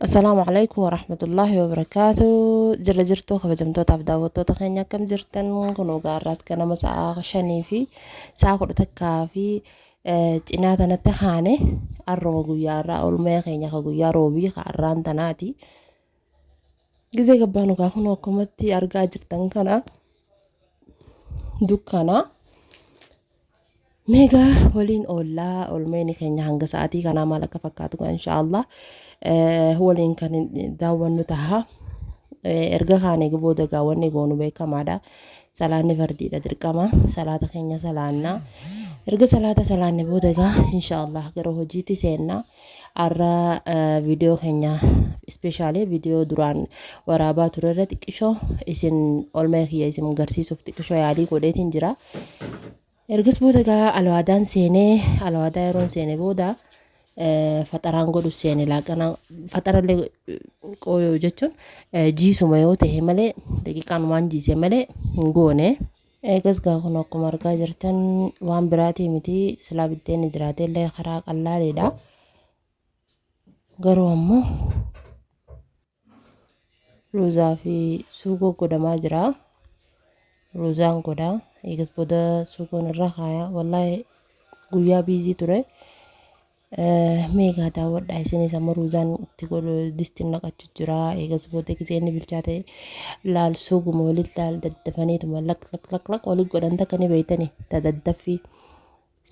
Assalaamu alaikum warahmatullaahi wabarakaatu. Jirra jirtuu kabajamtootaaf daawwattoota keenya, akkam jirtan? Kun gaarraas ganama sa'a 5 fi sa'a 11 fi cinaa tanatti kaane. Arruma guyyaa irraa oolmaa keenya ka guyyaa roobii ka arraan tanaati. Gizee gabbaanu gaa kun akkumatti argaa jirtan kana dukkana. Meegaa waliin oollaa, oolmeen keenya hanga sa'aatii kanaa maal akka fakkaatu kan inshaallah waliin kan daawwannu taha. Erga kaanee booda gaa wanni goonu beekamaadha. Salaanni fardiidha, dirqama. Salaata keenya salaannaa. Erga salaata salaanne booda gaa inshaallah gara hojiitti seennaa. Har'a viidiyoo keenya ispeeshaalee viidiyoo duraan waraabaa turerra xiqqishoo isin oolmaa kiyya isin garsiisuuf xiqqishoo yaalii godheetiin jira. Ergas booda gaa alwaadaan seenee, alwaadaa yeroon seene booda faxaraan godhu seene. Laaqana faxarallee qooyoo jechuun jiisuma yoo ta'e malee, daqiiqaan waan jiise malee hin goone. Eegas gaa kun akkuma argaa jirtan waan biraatii miti, silaa biddeenni jiraate illee karaa qallaaliidha. Garuu ammoo ruuzaa fi suugoo godhamaa jira. Ruuzaan godha. Eegas booda suugoon irra kaaya. Wallaahi guyyaa biizii ture. Meegaa daawwadhaa isinis. Amma ruuzaan itti godhu distiin naqachu jira. Eegas booda gisee inni bilchaate laal, suuguma walitti laal daddafaniituma laq laq laq laq walitti godhan takka ni beeytani ta daddaffii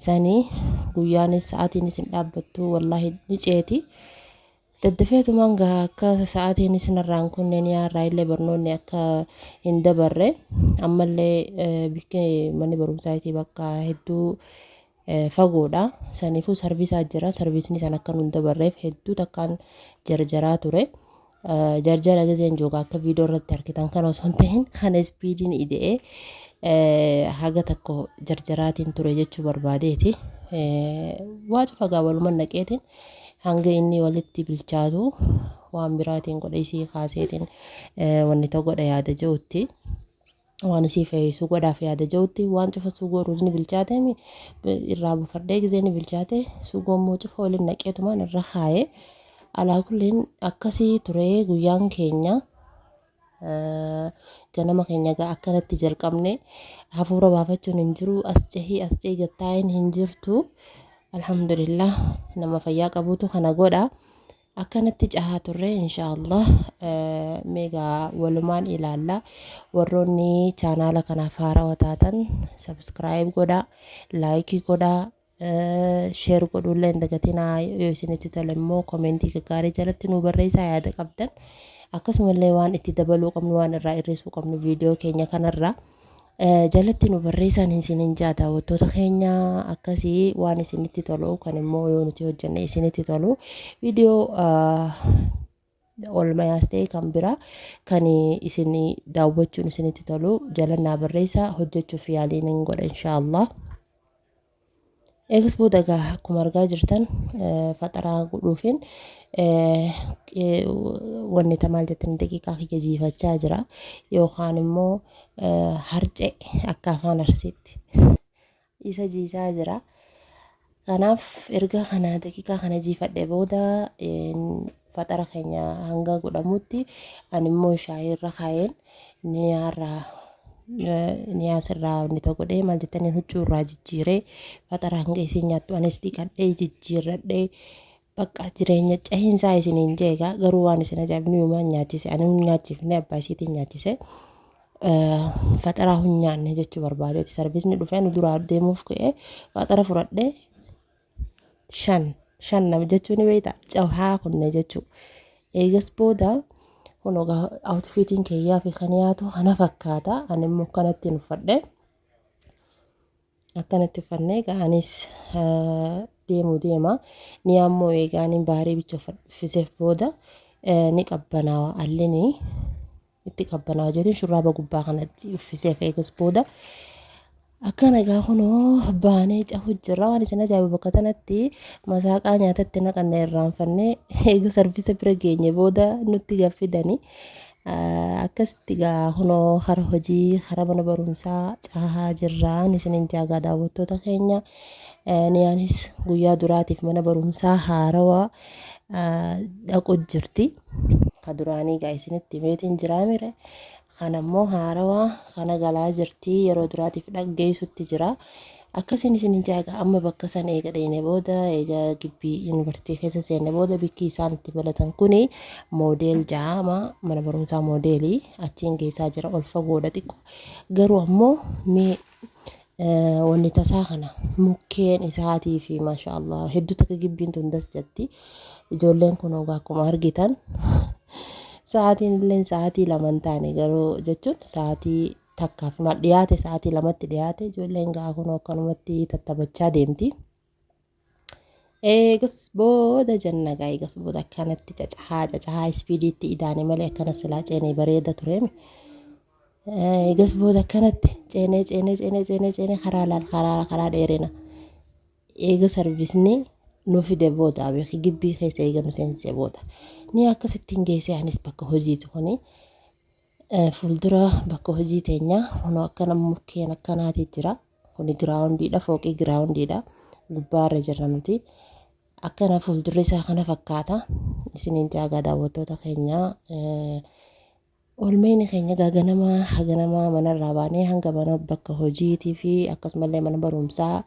sanii. Guyyaanis sa'aatiinis hin dhaabbattu, wallaahi ni ceeti. Daddafeetumaan gaa akka sa'aatiinis narraan kunneen yaarraa illee barnoonni akka hin dabarre. Ammallee bikki manni barumsaatii bakka hedduu fagoodha. Saniifuu sarviisaa jira. Sarviisni san akka nun dabarreef hedduu takkaan jarjaraa ture. Jarjara gizeen jooga akka viidiyoo irratti argitan kana osoo hin ta'in, kana ispiidiin ide'ee haga tokko jarjaraatiin ture jechuu barbaadeeti. Waa cufa gaa waluman naqeetiin hanga inni walitti bilchaatu waan biraatiin godha isii kaaseetiin wanni ta'u godha yaada jirutti. Waan isii fe'isu godhaaf yaada jirutti waan cufa suugoo ruuzni bilchaate irraa buufadhee, gizee ni bilchaate suugoo immoo cufa waliin naqeetumaan irra kaayee. Alaa kulliin akkasii ture guyyaan keenya. Ganama keenya egaa akkanatti jalqabne. Hafuura baafachuun hin jiru, as cehii as cehii gattaa'een hin jirtu. Alhamdulillah, nama fayyaa qabuutu kana godha. Akkanatti cahaa turre inshaallah. Meegaa walumaan ilaalla. Warroonni chaanaala kanaaf haarawa taatan subscribe godhaa, like godhaa, share godhuullee hin dagatinaa. Yoo isinitti tole immoo komentii gaggaarii jalatti nu barreessaa yaada qabdan, akkasumallee waan itti dabaluu qabnu, waan irraa hir'isuu qabnu viidiyoo keenya kanarraa jalatti nu barreessaan isinin jaa. Daawwattoota keenya, akkasii waan isinitti tolu kan immoo yoo nuti hojjenne isinitti tolu, viidiyoo oolmayaas ta'e kan biraa kan isin daawwachuun isinitti tolu jala naa barreessaa, hojjechuuf yaaliin hin godha inshaallah. Eegas booda egaa akkuma argaa jirtan faxaraa godhuufin wanni ta maal jettan daqiiqaa kiyya jiifachaa jira, yookaan immoo harcee akka afaan Arsiitti isa jiisaa jira. Kanaaf erga kana daqiiqaa kana jiifadhe booda faxara keenya hanga godhamutti ani immoo shaayii irra kaayeen niyaarraa niyaa sirraa wanni ta'u godhee, maal jettaniin, huccuu irraa jijjiiree, faxara hanga isiin nyaattu anis dhiqadhee jijjiirradhee, bakka jireenya cahiinsaa isiniin jeegaa. Garuu waan isin ajaa'ibni uumaan nyaachise, ani hin nyaachifne, abbaa isiitiin nyaachise. Faxaraa hin nyaanne jechuu barbaadeeti. Sarvisni dhufee nu duraa deemuuf ka'ee faxara fudhadhee shan shan nama jechuun ni beektaa, cahaa kunne jechuu. Eegas booda kun outfitiin keeyyaa fi kan yaatu kana fakkaata. Ani immoo kanatti uffadhe. Akkanatti uffannee anis deemu deema. Ni ammoo eegaaniin baarii bicha uffiseef booda ni qabbanaawa, allini itti qabbanaawa jedhuun shurraaba gubbaa kanatti uffiseef. Eegas booda akkana egaa kunoo baanee cahu jirra. Waan isin ajaa'ibu bakka tanatti masaaqaa nyaatatti naqanne irraanfannee, eega sarvisa bira geenye booda nutti gaffidanii. Akkasitti gaa kunoo kara hojii kara mana barumsaa caahaa jirraan isinin jaagaa daawwattoota keenya. Niyaanis guyyaa duraatiif mana barumsaa haarawaa dhaqu jirti. Ka duraanii gaa isinitti himeetiin jiraa mire. Kana immoo haarawaa kana galaa jirti yeroo duraatiif dhaggeessutti jira. Akkasiin isinin jaagaa amma bakka san eega dheyne booda eega gibbii yuunivarsiitii keessa seenne booda bikki isaan itti balatan kuni moodeel ja'ama mana barumsaa moodeelii achiin geessaa jira ol fagoodha xiqqoo garuu ammoo mee wanni tasaa kana mukkeen isaatii fi maasha Allah hedduu takka gibbiin tun das jatti ijoolleen kun ogaa akkuma argitan sa'aatiin illee sa'aatii lama hin taane garuu jechuun sa'aatii takkaaf maal dhiyaate sa'aatii lamatti dhiyaate ijoolleen gaa kun akkanumatti tattabachaa deemti. Eegas booda jenna gaa eegas booda akkanatti cacahaa cacahaa ispiidiitti idaane malee akkana silaa ceenee bareeda tureemi. Eegas booda akkanatti ceenee ceenee ceenee ceenee ceenee karaa laal karaa karaa dheerina. Eega sarvisni nu fide booda beeki gibbii keessa eega nu seensise booda. Ni akkasittiin geessee anis bakka hojiitu kuni. Fuuldura bakka hojii teenyaa kunoo akkana mukkeen akkanaati jira. Kuni giraawundiidha fooqii giraawundiidha. Gubbaarra jirra nuti. Akkana fuuldurri isaa kana fakkaata. Isiniin jaagaa daawwattoota keenya. Oolmayni keenya gaa ganamaa haganamaa manarraa baanee hanga mana bakka hojiitii fi akkasumallee mana barumsaa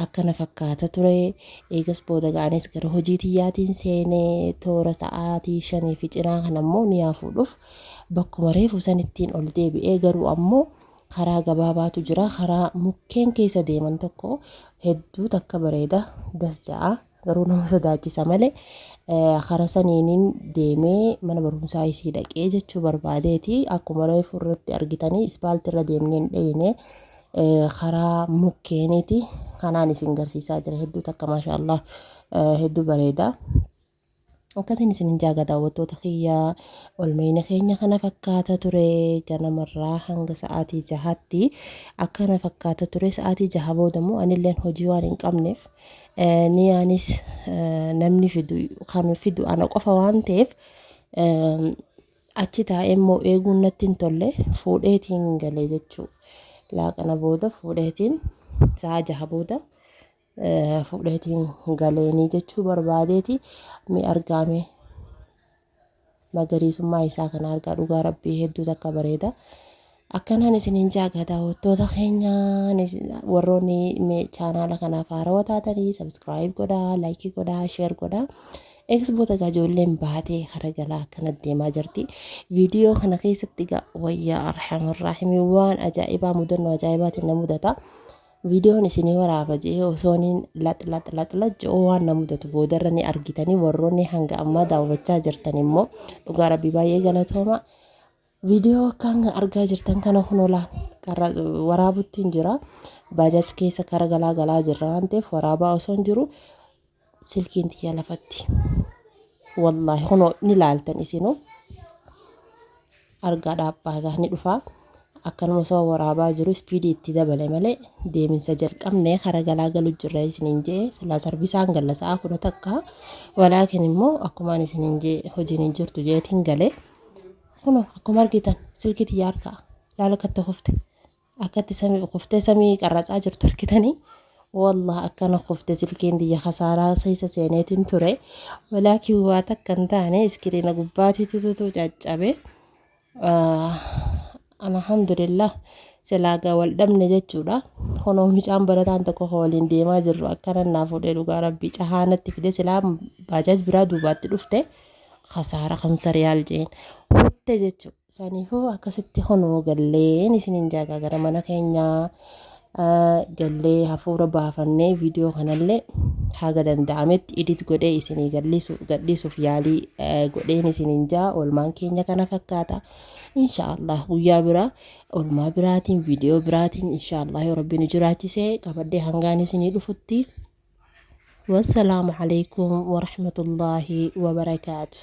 akkana fakkaata ture. Eegas booda ga'anis gara hojii tiyyaatiin seenee toora sa'aatii shanii fi cinaa kana immoo ni fuudhuuf bakkuma reefu sanittiin ol deebi'ee garuu ammoo karaa gabaabaatu jira. Karaa mukkeen keessa deeman tokko hedduu takka bareeda das ja'a. Garuu nama sodaachisa malee karaa saniinin deemee mana barumsaa isii dhaqee jechuu barbaadeeti. Akkuma reefu irratti argitanii ispaaltii irra deemnee hin dheeyne karaa mukkeeniiti. Kanaan isin garsiisaa jira hedduu takka maashaallah hedduu bareeda. Akkasiin isinin jaaga daawwattoota kiyya olmayina keenya kana fakkaata ture ganamarraa hanga sa'aatii jahaatti akkana fakkaata ture sa'aatii jaha booda immoo anilleen hojii waan hin qabneef niyaanis namni fidu kan fidu ana qofa waan ta'eef achi taa'ee immoo eeguun natti hin tolle fuudheetiin galee jechuu laaqana booda fuudheetiin sa'a jaha booda fuudheetiin galeenii jechuu barbaadeeti mi argaame magariisummaa isaa kana argaa dhugaa rabbii hedduu takka bareeda. Akkanaan isiniin jaagaa daawwattoota keenyaan warroonni chaanaala kanaaf haarawaa taatanii sabskiraayib godhaa, laayikii godhaa, sheer godhaa. Eegas booda egaa ijoolleen baatee kara galaa akkana deemaa jirti. Viidiyoo kana keessatti egaa wayyaa arhamarraahimii waan ajaa'ibaa mudannoo ajaa'ibaatiin na mudata. Viidiyoon isinii waraaba je'ee osooniin lax lax lax lax je'uu waan na mudatu boodarra ni argitanii warroonni hanga ammaa daawwachaa jirtan immoo dhugaa rabbii baay'ee galatooma. Viidiyoo akka hanga argaa jirtan kana kunoo laal waraabutti hin jira. Baajaaj keessa kara galaa galaa jirra waan ta'eef waraabaa osoo hin jiru silkiin tiyya lafatti. Wallaahi kunoo ni laaltan isinuu. Argaa dhaabbaa egaa ni dhufa. Akkanuma osoo waraabaa jiru ispiidii itti dabale malee deeminsa jalqabne kara galaa galu jirra isiniin jee silaa sarvisaan galla sa'a 11 walaakin immoo akkumaan isiniin jee hojiin hin jirtu jeetiin gale. Kunoo akkuma argitan silkii tiyya harkaa laala akkatti kufte. Akkatti samii kuftee samii qarratsaa jirtu argitanii wallah akkana kufte silkiin tiyya kasaaraa keessa seeneetiin ture walaakin waa takka hin taane iskiriina gubbaatiitutu caccabe alhamdulillah silaa gaa wal dhabne jechuudha kunoo mucaan barataan tokko ka waliin deemaa jirru akkana naa fuudhee dhugaa rabbii cahaanatti fide silaa baajaaj biraa duubaatti dhufte kasaara kamsa riyaal jeen hutte jechuudha. Saniifuu akkasitti kunoo galleen isiniin jaagaa gara mana keenyaa gallee hafuura baafannee viidiyoo kanallee haga danda'ametti edit godhee isinii gadhiisuuf yaalii godheen isiniin jaa oolmaan keenya kana fakkaata. Inshaallah guyyaa biraa oolmaa biraatiin viidiyoo biraatiin inshaallah yoo rabbi nu jiraachise qabadhee hangaan isinii dhufutti. Wassalaamu alaikum warahmatullaahi wabarakaatu.